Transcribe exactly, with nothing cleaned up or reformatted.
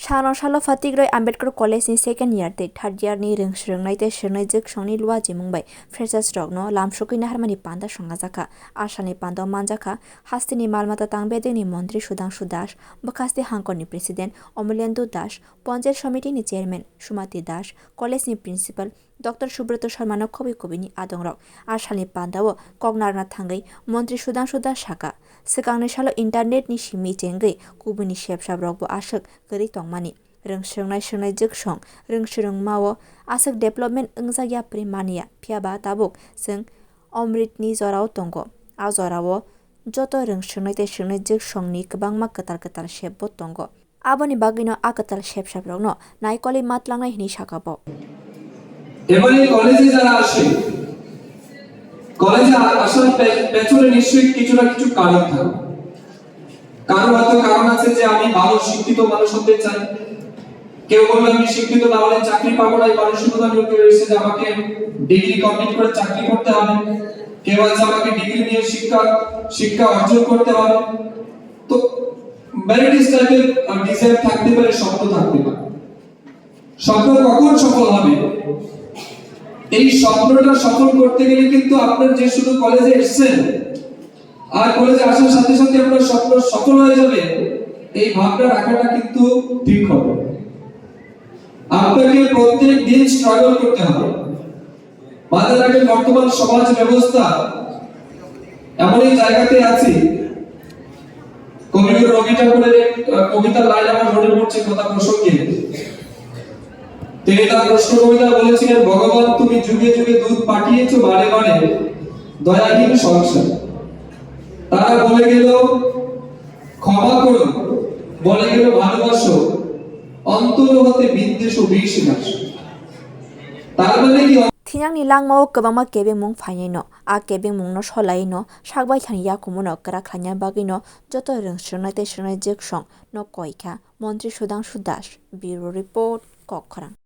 Sano salo Fatikroi Ambedkar College ni second year tei third year ni rwng swrwngnai tei swrwngnai jwksongni luajimung bai freshers rokno lamsogwi naharmani panda songajak kha. A salni pandao manjak kha hasteni mal mata tang bedekni montri Sudhangshu Das, bwkhasti hangkorni president Omolendu Das, Panchayat Samiti ni chairman Sumati Das, college ni principal Doctor Subroto Sharma no khobwi kubui ni adong rok. A salni pandao kok narwkna thangwi montri Sudhangshu Das sakha, swkangni salo internet ni simi chengwi kubui ni sepsap rokbo aswk kwrwi tongmani. Rwng swrwngnai swrwngnai jwksong rwng swrwngmao aswk development wngjak ya pri manya, phiyaba tabuk chwng Omrit ni jorao tongo. A jorao joto rwng swrwngnai tei swrwngnai jwksong ni kwbangma kwtal kwtal sep bo tongo. Aboni bagwino a kwtal sepsap rokno naikolwi ma tlangnai hwnwi sakha bo. এবারে কলেজে যারা আসে, কলেজে আ-, আসার পে-, পেছনে নিশ্চয়ই কিছু না কিছু কারণ থাকে। কারো হয়তো কারণ আছে যে আমি ভালো শিক্ষিত মানুষ হতে চাই, কেউ বলবে আমি শিক্ষিত না হলে চাকরি পাবো না, এই মানসিকতা নিয়ে কেউ এসে যে আমাকে ডিগ্রি কমপ্লিট করে চাকরি করতে হবে, কেউ আছে আমাকে ডিগ্রি নিয়ে শিক্ষা, শিক্ষা অর্জন করতে হবে। তো ভ্যারাইটিস টাইপের ডিজায়ার থাকতে পারে, স্বপ্ন থাকতে পারে। স্বপ্ন কখন সফল হবে? এই স্বপ্নটা সফল করতে গেলে কিন্তু আপনার যে শুধু কলেজে এসছেন আর কলেজে আসার সাথে সাথে আপনার স্বপ্ন সফল হয়ে যাবে, এই ভাবনা রাখাটা কিন্তু ঠিক হবে। আপনাকে প্রত্যেক দিন স্ট্রাগল করতে হবে। বাজার আগে বর্তমান সমাজ ব্যবস্থা এমনই জায়গাতে আছি। কবিগুরু রবি ঠাকুরের এক, আহ, কবিতার লাইন আমার মনে পড়ছে কথা প্রসঙ্গে। তিনি তার প্রশ্ন কবিতা বলেছিলেন, "ভগবান তুমি যুগে যুগে দূত পাঠিয়েছো বারে বারে দয়াহীন সংসার।" তারা বলে গেল, "ক্ষমা করো", বলে গেল, "ভালোবাসো", অন্তর হতে বিদ্বেষ ও বিষ নাশ। তার মানে কি? Thinangni langmao kwbangma kebengmung phainaino, a kebengmungno solaino, sakbaithani yakumuno kwrak khlaina bagwino joto rwng swrwngnai tei swrwngnai jwksongno koi kha Montri Sudhangshu Das. Bureau Report, Kokkhorang.